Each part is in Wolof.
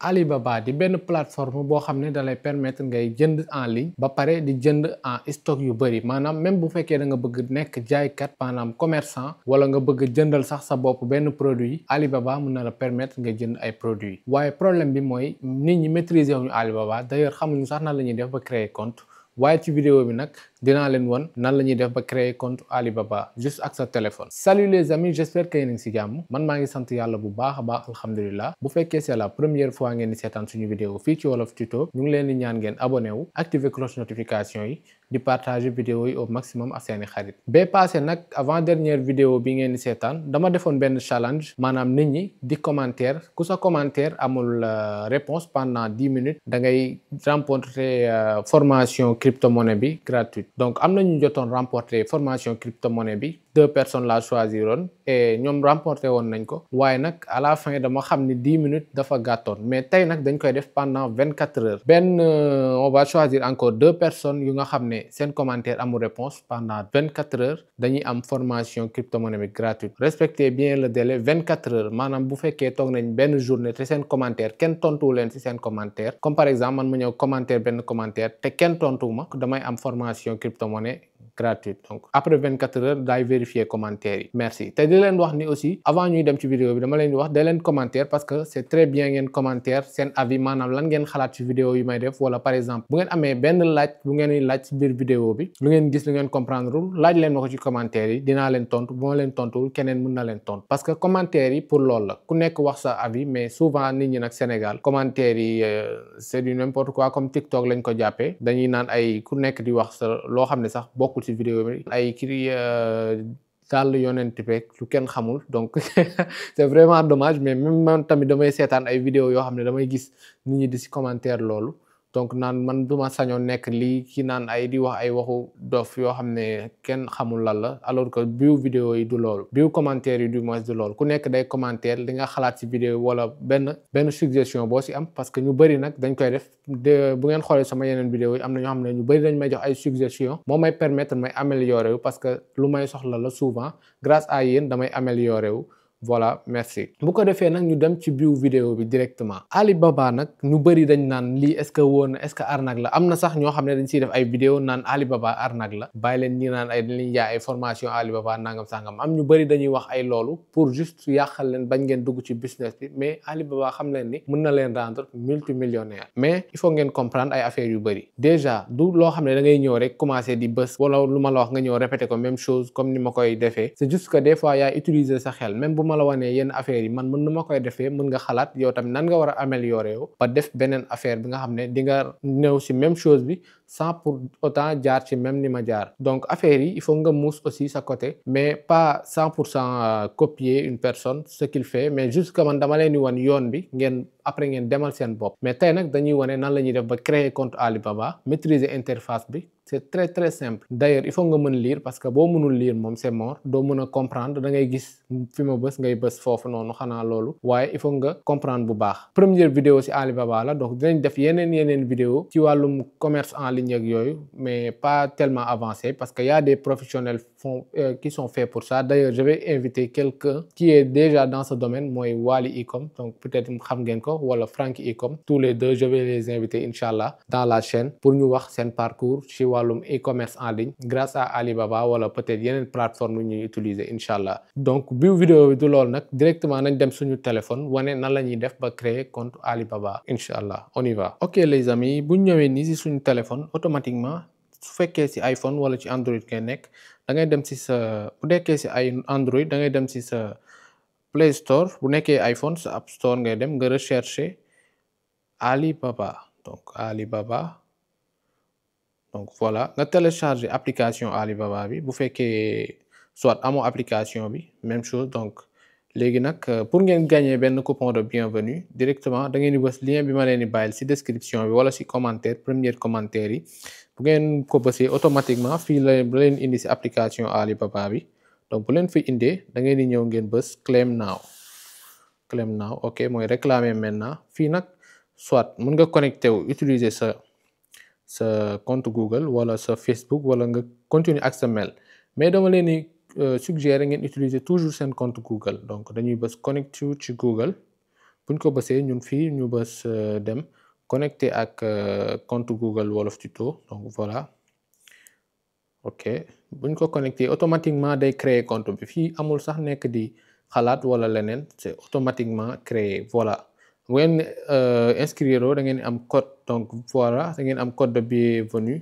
Alibaba di benn plateforme boo xam ne da lay permettre ngay jënd en ligne ba pare di jënd en stock yu bëri maanaam même bu fekkee da nga bëgg nekk jaaykat maanaam commerçant wala nga bëgg jëndal sax sa bopp benn produit Alibaba mën na la permettre nga jënd ay produits waaye problème bi mooy nit ñi maîtriser wuñu Alibaba d'ailleurs xamuñu sax nan la ñuy def ba créer compte waaye ci vidéo bi nag dinaa leen won nan la ñuy def ba créer compte Alibaba juste ak sa téléphone. Salut les amis, j'espère que yéen a ngi si jàmm man maa ngi sant yàlla bu baax a baax alhamdulilah bu fekkee c'est la première fois ngeen di seetaan suñu vidéo fii ci Wolof Tuto ñu ngi leen di ñaan ngeen abonné wu activer cloche notification yi di partager vidéo yi au maximum ak seeni xarit. Bee passé nag avant dernière vidéo bi ngeen di seetaan dama defoon benn challenge maanaam nit ñi di commentaire ku sa commentaire amul réponse pendant 10 minutes da ngay remporter formation crypto-monnaie bi gratuite. Donc am na ñu jotoon remporter formation crypto-monnaie bi 2 personnes la choisiroon et ñoom remporter woon nañ ko waaye nag à la fin dama xam ni 10 minutes dafa gàttoon mais tey nag dañ koy def pendant 24 heures on va choisir encore 2 personnes yu nga xam ne seen commentaire amul réponse pendant 24 heures dañuy am formation crypto-monnaie bi gratuite. Respectez bien le délai 24 heures maanaam bu fekkee toog nañ benn journée te seen commentaire kenn tontuwu leen ci seen commentaire comme par exemple man ma ñëw commentaire benn commentaire te kenn tontuwu ma damay am formation crypto-monnaie gratuite. Donc après 24 heures daay vérifier commentaire yi merci te di leen wax ni aussi avant ñuy dem ci vidéo bi dama leen di wax da leen commentaire parce que c'est très bien ngeen commentaire seen avis maanaam lan ngeen xalaat ci vidéo yi may def wala par exemple bu ngeen amee benn laaj bu ngeen di laaj ci biir vidéo bi lu ngeen gis lu ngeen comprendre laaj leen ma ko ci commentaire yi dinaa leen tontu bu ma leen tontuwul keneen mën na leen tontu parce que commentaire yi pour loolu la ku nekk wax sa avis mais souvent nit ñi nag Sénégal commentaire yi c'est du n'importe quoi comme TikTok lañ ko jàppee dañuy naan ay ku nekk di wax sa loo xam ne sax bokkul ci vidéo bi ay kii daal yonent beeg lu kenn xamul donc c'est vraiment dommage mais même man tamit damay seetaan ay vidéo yoo xam ne damay gis nit ñi di ci commentaire loolu donc naan man duma sañoon nekk lii ki naan ay di wax ay waxu dof yoo xam ne kenn xamul lan la alors que biu vidéo yi du loolu biu commentaire yi du moins du loolu ku nekk day commentaire li nga xalaat ci vidéo wala benn suggestion boo ci am parce que ñu bëri nag dañ koy def bu ngeen xoolee sama yeneen vidéo yi am na ñoo xam ne ñu bëri dañ may jox ay suggestion moo may permettre may améliorer wu parce que lu may soxla la souvent grâce à yéen damay améliorer wu voilà merci bu ko defee nag ñu dem ci biir vidéo bi directement Alibaba nag ñu bëri dañ naan lii est-ce que woon na est-ce que arnaque la am na sax ñoo xam ne dañ siy def ay vidéo naan Alibaba arnaque la bàyyi leen ñi naan ay dañuy jaay ay formation Alibaba nangam sangam am ñu bëri dañuy wax ay loolu pour juste yàqal leen bañ ngeen dugg ci business bi mais Alibaba xam leen ni mën na leen rendre multimillionnaire mais il faut ngeen comprendre ay affaires yu bëri déjà du loo xam ne da ngay ñëw rek commencer di bës wala lu ma la wax nga ñëw répéter ko même chose comme ni ma koy defee c'est juste que des fois yaa utiliser sa xel même bu ma la wanee yenn affaires yi man mën na ma koy defee mën nga xalaat yow tamit nan nga war a améliorer wu ba def beneen affaire bi nga xam ne di nga ñëw ci même chose bi sans pour autant jaar ci même ni ma jaar donc affaire yi il faut nga muus aussi sa côté mais pas 100% copier une personne ce qu'il fait mais juste que man dama leen di wan yoon bi ngeen après ngeen demal seen bopp mais tey nag dañuy wane nan la ñuy def ba créer compte Alibaba maîtriser interface bi c'est très très simple d'ailleurs il faut nga mën lire parce que boo mënul lire moom c'est mort doo mën a comprendre da ngay gis fi ma bës ngay bës foofu noonu xanaa loolu waaye il faut nga comprendre bu baax première vidéo ci Alibaba la donc dinañ def yeneen vidéo ci wàllum commerce en ligne ak yooyu mais pas tellement avancé parce que y a des professionnels qui sont faits pour ça d'ailleurs je vais inviter quelqu'un qui est déjà dans ce domaine mooy Wally Ecom donc peut-être xam ngeen ko wala Frank Ecom tous les deux je vais les inviter inchallah dans la chaîne pour ñu wax seen parcours ci wàllum e-commerce en ligne grâce à Alibaba wala peut-être yeneen plateforme yu ñuy utiliser inchallah donc bi vidéo bi du loolu nag directement nañ dem suñu téléphone wane nan la ñuy def ba créer compte Alibaba inchallah on y va. Ok les amis bu ñu ñëwee nii ci suñu téléphone automatiquement su fekkee ci iPhone wala ci Android ngay nekk da ngay dem ci sa bu nekkee ci ay Android da ngay dem ci sa Play Store bu nekkee iPhone sa App Store ngay dem nga rechercher Alibaba donc Alibaba donc voilà nga télécharger application Alibaba bi bu fekkee soit amoo application bi même chose donc léegi nag pour ngeen gagner benn coupon de bienvenue directement da ngeen di bës lien bi ma leen di bàyyil ci description bi wala ci commentaire premier commentaire yi bu ngeen ko bësee automatiquement fii la leen indi ci application Alibaba bi donc bu leen fi indee da ngeen di ñëw ngeen bës claim now ok mooy réclamer maintenant fii nag soit mën nga connecté wu utiliser sa compte Google wala sa Facebook wala nga continuer ak sa mail mais dama leen di suggérer ngeen utiliser toujours seen compte Google donc dañuy bës connecté wu ci Google buñ ko bësee ñun fii ñu bës dem connecté ak compte Google Wolof Tuto donc voilà ok buñ ko connecté automatiquement day créer compte bi fii amul sax nekk di xalaat wala leneen c'est automatiquement créé voilà bu ngeen inscrire da ngeen am code donc voilà da ngeen am code de bienvenue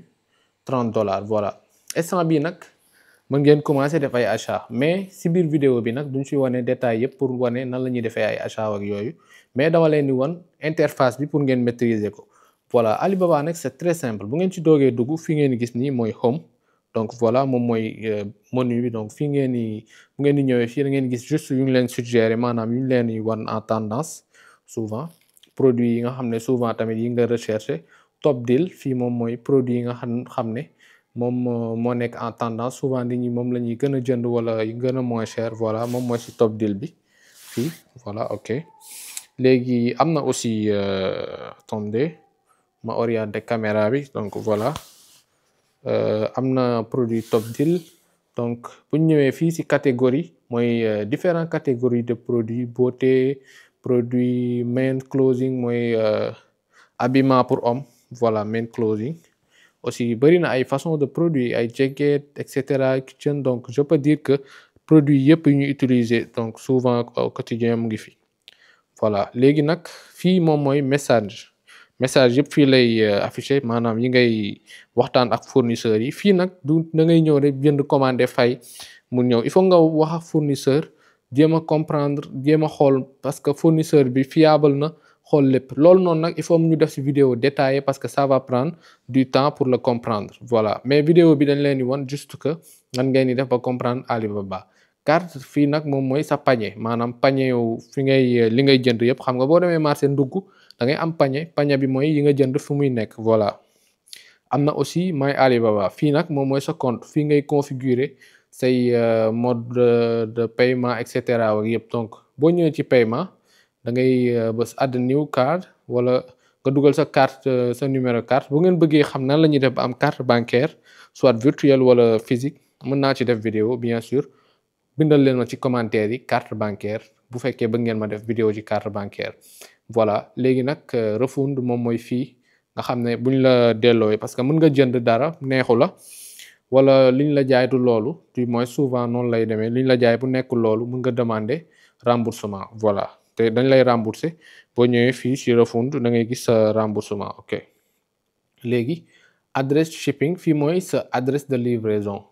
$30 voilà instant bii nag mën ngeen commencer def ay achat mais si biir vidéo bi nag duñ ci wane détail yëpp pour wane nan la ñuy defee ay achat ak yooyu mais dama leen di wan interface bi pour ngeen maîtriser ko voilà Alibaba nag c'est très simple bu ngeen ci doogee dugg fi ngeen gis nii mooy home donc voilà moom mooy menu bi donc fii ngeen di bu ngeen di ñëwee fii da ngeen gis juste yu ñu leen suggéré maanaam yu ñu leen di wan en tendance souvent produit yi nga xam ne souvent tamit yi nga recherché top deal fii moom mooy produit yi nga xam ne moom moo nekk en tendance souvent nit ñi moom la ñuy gën a jënd wala yi gën a moins cher voilà moom mooy ci top deal bi fii voilà ok léegi am na aussi attendez ma orienté caméra bi donc voilà am na produit top deal donc bu ñu ñëwee fii ci catégorie mooy différentes catégories de produits beauté produit men clothing mooy habillement pour homme voilà men clothing aussi bëri na ay façon de produits ay jacket et cetera kitchen donc je peux dire que produit yëpp yu ñu utiliser donc souvent au quotidien mu ngi fi voilà léegi nag fii moom mooy message yëpp fii lay affiché maanaam yi ngay waxtaan ak fournisseurs yi fii nag du da ngay ñëw rek jënd commandé fay mu ñëw il faut nga wax ak fournisseur jéem a comprendre jéem a xool parce que fournisseur bi fiable na xool lépp loolu noonu nag il faut ñu def ci vidéo détaillée parce que ça va prendre du temps pour le comprendre voilà mais vidéo bi dañ leen di won juste que nan ngeen di def ba comprendre Alibaba carte fii nag moom mooy sa panier maanaam panier yow fi ngay li ngay jënd yëpp xam nga boo demee marché ndugg da ngay am panier bi mooy yi nga jënd fu muy nekk voilà am na aussi My Alibaba fii nag moom mooy sa compte fii ngay configurer say mode de paiement et cetera ak yëpp donc boo ñëwee ci paiement da ngay bës add new card wala nga dugal sa carte sa numéro carte bu ngeen bëggee xam nan la ñuy def ba am carte bancaire soit virtuelle wala physique mën naa ci def vidéo bien sûr bindal leen ma ci commentaire yi carte bancaire bu fekkee bëgg ngeen ma def vidéo ci carte bancaire voilà léegi nag refund moom mooy fii nga xam ne buñ la dellooyee parce que mën nga jënd dara neexu la wala liñ la jaay du loolu du moins souvent noonu lay demee liñ la jaay bu nekkul loolu mën nga demander remboursement voilà te dañ lay rembourser boo ñëwee fii ci refund da ngay gis sa remboursement ok léegi adresse shipping fii mooy sa adresse de livraison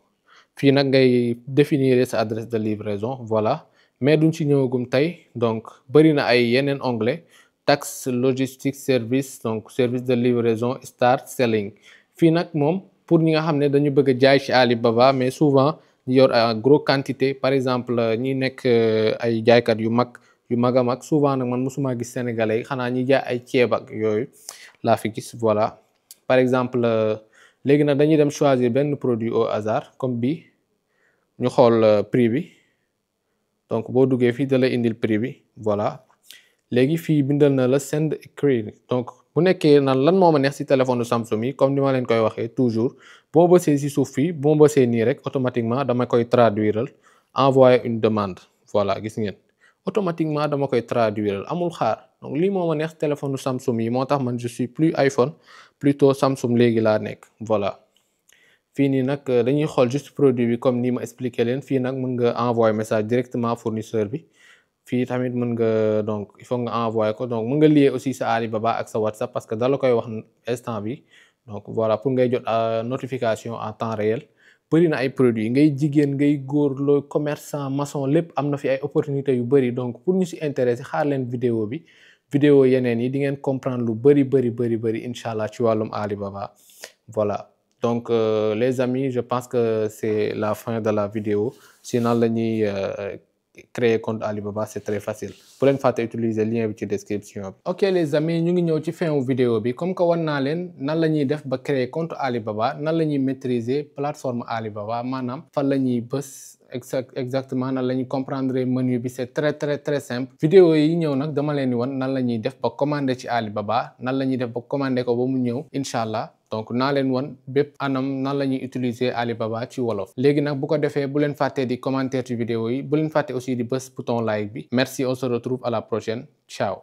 fii nag ngay définir sa adresse de livraison voilà mais duñ ci ñëwagum tey donc bëri na ay yeneen onglet taxe logistique service donc service de livraison start selling fii nag moom pour ñi nga xam ne dañu bëgg a jaay ci Alibaba mais souvent ñu yor gros quantité par exemple ñi nekk ay jaaykat yu mag a mag souvent nag man mosuma gis sénégalais yi xanaa ñi jaay ay ceeb ak yooyu laa fi gis voilà par exemple léegi nag dañuy dem choisir benn produit au hasard comme bi ñu xool prix bi donc boo duggee fii da lay indil prix bi voilà léegi fii bindal na la send query donc bu nekkee nan lan moo ma neex ci téléphone Samsung yi comme ni ma leen koy waxee toujours boo bësee ci suuf fii boo bësee nii rek automatiquement dama koy traduiral envoyer une demande voilà gis ngeen automatiquement dama koy traduiral amul xaar donc lii moo ma neex téléphone Samsung yi moo tax man je suis plus iPhone plutôt Samsung léegi laa nekk voilà fii nii nag dañuy xool juste produit bi comme ni ma expliqué leen fii nag mën nga envoyer message directement fournisseur bi fii tamit mën nga donc il faut nga envoyer ko donc mën nga lier aussi sa Alibaba ak sa WhatsApp parce que da la koy wax instant bi donc voilà pour ngay jot notification en temps réel bëri na ay produits ngay jigéen ngay góor loo commerçant maçon lépp am na fi ay opportunités yu bëri donc pour ñu si intéressé xaar leen vidéo bi vidéo yeneen yi di ngeen comprendre lu bëri incha allah ci wàllum Alibaba voilà donc les amis je pense que c'est la fin de la vidéo sinon la ñuy créer compte Alibaba c'est très facile bu leen fàtte utiliser lien bi ci description bi. ok les amis ñu ngi ñëw ci fin wu vidéo bi comme que wan naa leen nan la ñuy def ba créer compte Alibaba nan la ñuy maîtriser plateforme Alibaba maanaam fan la ñuy bës exactement nan la ñuy comprendre menu bi c'est très simple. vidéo yi ñëw nag dama leen di wan nan la ñuy def ba commander ci Alibaba nan la ñuy def ba commander ko ba mu ñëw incha allah. donc naa leen wan bépp anam nan la ñuy utiliser Alibaba ci wolof léegi nag bu ko defee bu leen fàttee di commentaire ci vidéo yi bu leen fàtte aussi di bës bouton like bi merci on se retrouve à la prochaine ciao